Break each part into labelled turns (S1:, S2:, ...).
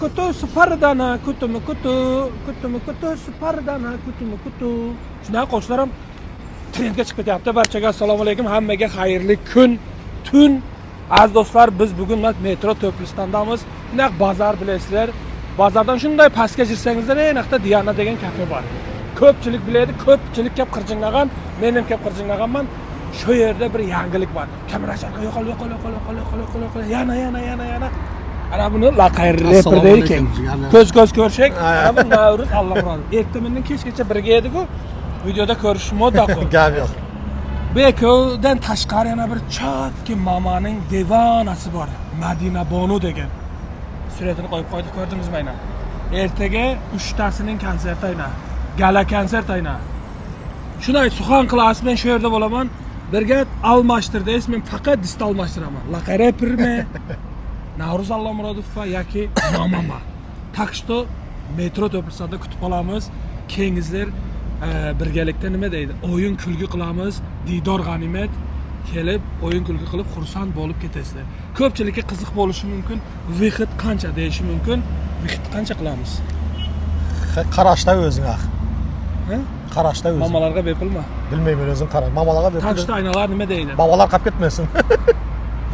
S1: Kutu supardana kutumu kutu kutumu kutu supardana kutumu kutu. Shunaqa qo'shiqlar ham trendga chiqib ketyapti. Barchaga assalomu alaykum, hammaga xayrli kun, tun. Aziz do'stlar, biz bugun metro To'plistondamiz. Naq bozor bilasizlar. Bozordan shunday pastga jirsangizlar, anayoqda Diana degan kafe bor. Ko'pchilik biladi, ko'pchilik kelib qirjinglagan, men ham kelib qirjinglaganman. Shu yerda bir yangilik bor. Kamera yo'qol, yo'qol, yo'qol, yo'qol, yo'qol, yo'qol, yo'qol. Yana, yana, yana, yana. Ana buni laqay reper
S2: Assalomu
S1: deydi
S2: alaykum, jigarlar.
S1: Ko'z ko'z ko'rshak. Ana bu Navruz Allamurod. Ertamindan kechgacha birga edi-ku. Videoda ko'rish mutlaqo.
S2: Gap yo'q.
S1: Bu ikkovidan tashqari yana bir chotki mamaning devonasi bor. Madina Bonu degan. Suratini qo'yib qo'ydik, ko'rdingizmi aynan? Ertaga uchtasining konserti aynan. Gala konsert aynan. Shunday suxan qilasiz, men shu yerda bo'laman. Birga almashtir deysiz, men faqat dist almashtiraman. Laqay repermi? Navruz Allamurodovmi yoki mamama. Так что metro To'plistonda kutib qolamiz. Kengizlar birgalikda nima deydi? O'yin kulgi qilamiz. Diydor g'animat, kelib o'yin kulgi qilib xursand bo'lib ketasizlar. Ko'pchilikka qiziq bo'lishi mumkin. Выход qancha deyishi mumkin. Выход qancha qilamiz?
S2: Qarashda o'zing ax.
S1: Ha?
S2: Qarashda o'zing.
S1: Mamalarga bepulmi?
S2: Bilmayman o'zim qara. Mamalarga
S1: Так
S2: bepul.
S1: что aynalar nima deydi?
S2: Babalar qolib ketmasin.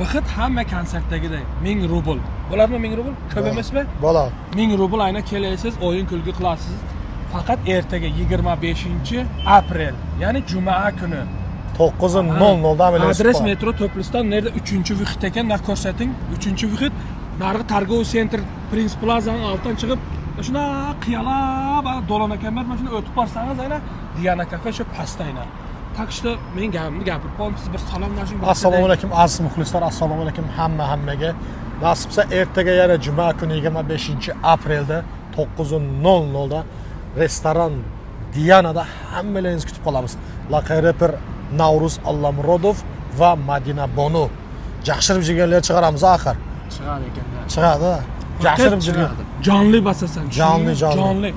S1: Выход hamma konsertdagiday 1000 rubl. Bo'ladimi 1000 rubl? Ko'p emasmi?
S2: Bo'ladi.
S1: 1000 rubl ayna kelasiz, o'yin kulgi qilasiz. Faqat ertaga 25 aprel, ya'ni juma kuni.
S2: 9:00 da amalga
S1: Adres metro To'pliston, nerda 3-выход ekan, narx ko'rsating. 3-выход. Narxi торговый центр Prince Plaza'ning oldidan chiqib, shunaqa qiyalab dolon ekan, mana shuni o'tib borsangiz ayna Diana kafe shu pastda aynan. Так что men gapimni gapirib qo'ydim, siz bir salomlashing.
S2: Assalomu alaykum aziz muxlislar, assalomu alaykum hamma hammaga. Nasibsa ertaga yana juma kuni 25 aprelda 9:00 da restoran Dianada hammalaringizni kutib qolamiz. Laqay reper Navruz Allamurodov va Madina Bonu. Yashirib jirganlar chiqaramiz axir.
S3: Chiqadi ekanda.
S2: Chiqadi. Yashirib jirgan.
S1: Jonli bosasan.
S2: Jonli, jonli.
S1: Jonli.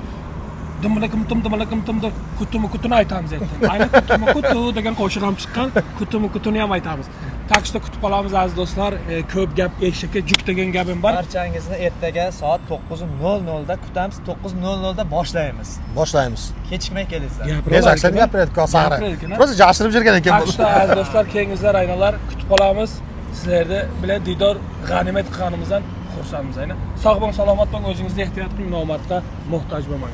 S1: Dimalakim tum dimalakim tum deb kutumi kutuni aytamiz ertaga. Ayni kutumi kutu degan qo'shiq ham chiqqan, kutumi kutuni ham aytamiz. Так что kutib qolamiz aziz do'stlar. Ko'p gap eshakka juk degan gapim bor.
S3: Barchangizni ertaga soat 9:00 da kutamiz. 9:00 da boshlaymiz.
S2: Boshlaymiz.
S3: Kechikmay kelingizlar.
S1: Gapirib
S2: Ne sen gapirayotgan sag'ri.
S1: Gapirayotgan, ha?
S2: Просто yashirib jirgan ekan
S1: Так что aziz do'stlar, kengizlar aynalar kutib qolamiz. Sizlarni bilan diydor g'animat qilganimizdan xursandmiz aynan. Sog' bo'ling, salomat bo'ling, o'zingizni ehtiyot qiling, nomardga muhtoj bo'lmang.